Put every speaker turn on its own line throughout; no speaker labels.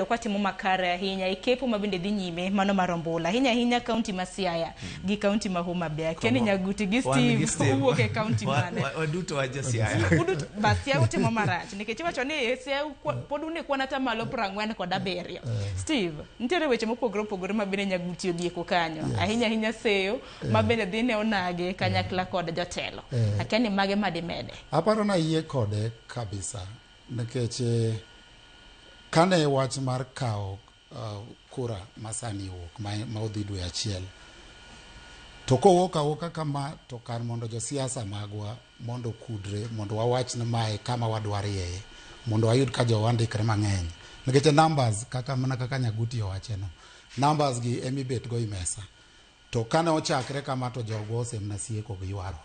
Kwatimo makare ahinya e kepo ma bende dhi nyime mano mar ombulu ahinya ahinya kaunti ma Siaya gi kaunti ma Homa Bay. Akia ni Nyaguti gi
Wan
Steve wuok e kaunti mane?
Waduto wan jo Siaya.
Uduto ba Siaya utimo marach nikech iwacho ni e Siaya pod un e kwan atamalo 47. Steve, nitiere weche mopogore opogore ma bende Nyaguti odieko kanyo ahinya ahinya seyo ma bende dhi ne onagi kanyakla kod jotelo. Akia ni mage ma dimede?
Aparo nayie kode kabisa nikech kane wach mar kawo kura masani owuok ma odhi dwe achiel to kowuok awuoka kama to kar mondo josiasa magwa mondo okudre mondo wawach ni mae kama wadwa rieye mondo wayud ka jowa ndikre mang'eny nikech numbers kaka mana kaka Nyaguti owacheno numbers gi emibet go i mesa to kane ochakre kama to jogwa osemna sieko gi ywaruok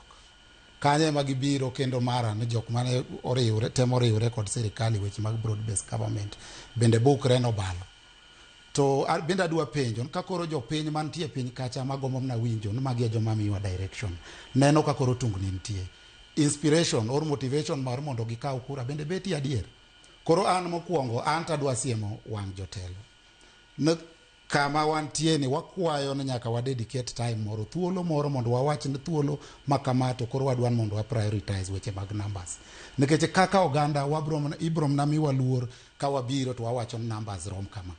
kanyo ema gibiro kendo mara ni jok mane oriwre temo riwre kod sirikal e weche mag broad based government bende bukre nobalo to bende adwa penjo ka koro jopiny mantie piny kacha magombo mana winjo ni magi e joma miwa direction neno ka koro tungni nitie inspiration or motivation mar mondo gikaw kura bende betie adier koro an mokwongo an tadwa siemo wang' jotelo ne kama wantie ni wakwayo ni nyaka wa dedicate time moro thuolo moro mondo wawach ni thuolo ma kama to koro wadwa ni mondo wa prioritize weche mag numbers nikech kaka oganda wabro ibro mana miwa luor ka wabiro to wawacho ni numbers rom kama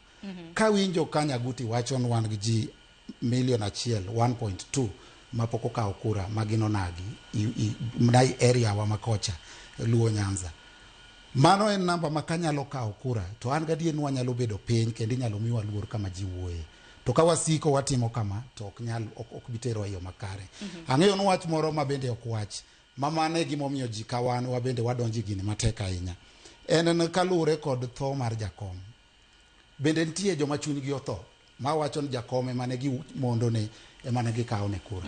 kawinjo ka Nyaguti wacho ni wan gi ji milion achiel 1.2 mapok okawo kura ma gin onagi mana i area wa makocha Luo Nyanza mano en namba ma kanyalo kawo kura to an gadier ni wanyalo bedo piny kendo inyalo miwa luor kama ji wuoye to ka wasiko watimo kama to ok nyal ok bi terwa e yo makare ang'eyo ni wach moro ma bende ok wach ma mano e gimomiyo ji ka wan wabende wadonjo e gini matek ahinya en ni kaluwore kod tho mar jakom bende nitie joma chunygi otho mawacho ni jakom ema ne gimondone ema ne gikawone kura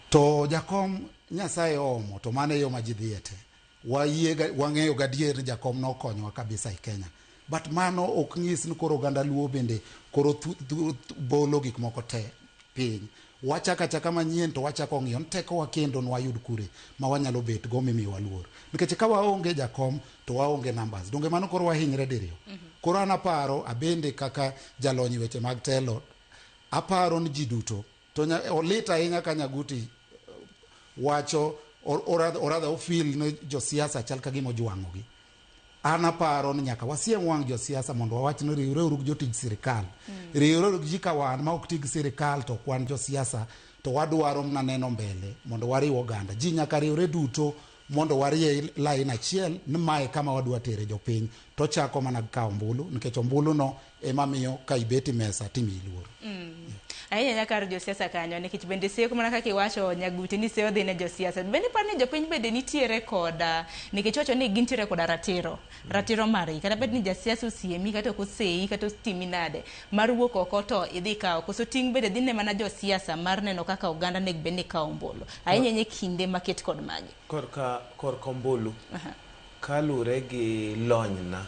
to jakom Nyasaye oomo to mano e yo ma ji dhiye te wayie wang'eyo gadier ni jakom nokonyowa kabisa e Kenya but mano ok nyis ni koro oganda Luo bende koro bolo gik moko te piny wachako achaka manyien to wachako ng'iyo ni tekowa kendo nwayud kure ma wanyalo bet go mimiyowa luor nikech ka waonge jakom to waonge numbers donge mano koro wahinyre diriyo koro an aparo abende kaka jalony e weche mag telo aparo ni ji duto to olit ahinya ka Nyaguti wacho or rather ofeel ni josiasa chal ka gima ojwang'ogi an aparo ni nyaka wasiem wang' josiasa mondo wawach ni riwreuru gi jotij sirikal riwreuru gi ji ka wan ma ok ti gi sirikal to ok wan josiasa to wadwaro mana neno mbele mondo wariw oganda ji nyaka riwre duto mondo warie line achiel ni mae kama wadwa tere jopiny to chako mana gi kawo ombulu nikech ombulu no ema miyo ka ibet e mesa timiyi luor
Ahinya ahinya kar josiasa kanyo nikech bende seyo mana kaka iwacho Nyaguti ni seyo dhi ne josiasa. Bende iparo ni jopiny bende nitiere koda nikech iwacho ni gintiere koda ratiro ratiro margi kata bed ni jasiasa osiemi kata ok oseyi kata otimi nade mar wuok oko to idhi kawo koso ting' bende dhi ne mana josiasa mar neno kaka oganda onego bed ni kawo ombulu ahinya ahinya e kinde maket kod magi.
Korka korka ombulu, kaluwore gi lonyna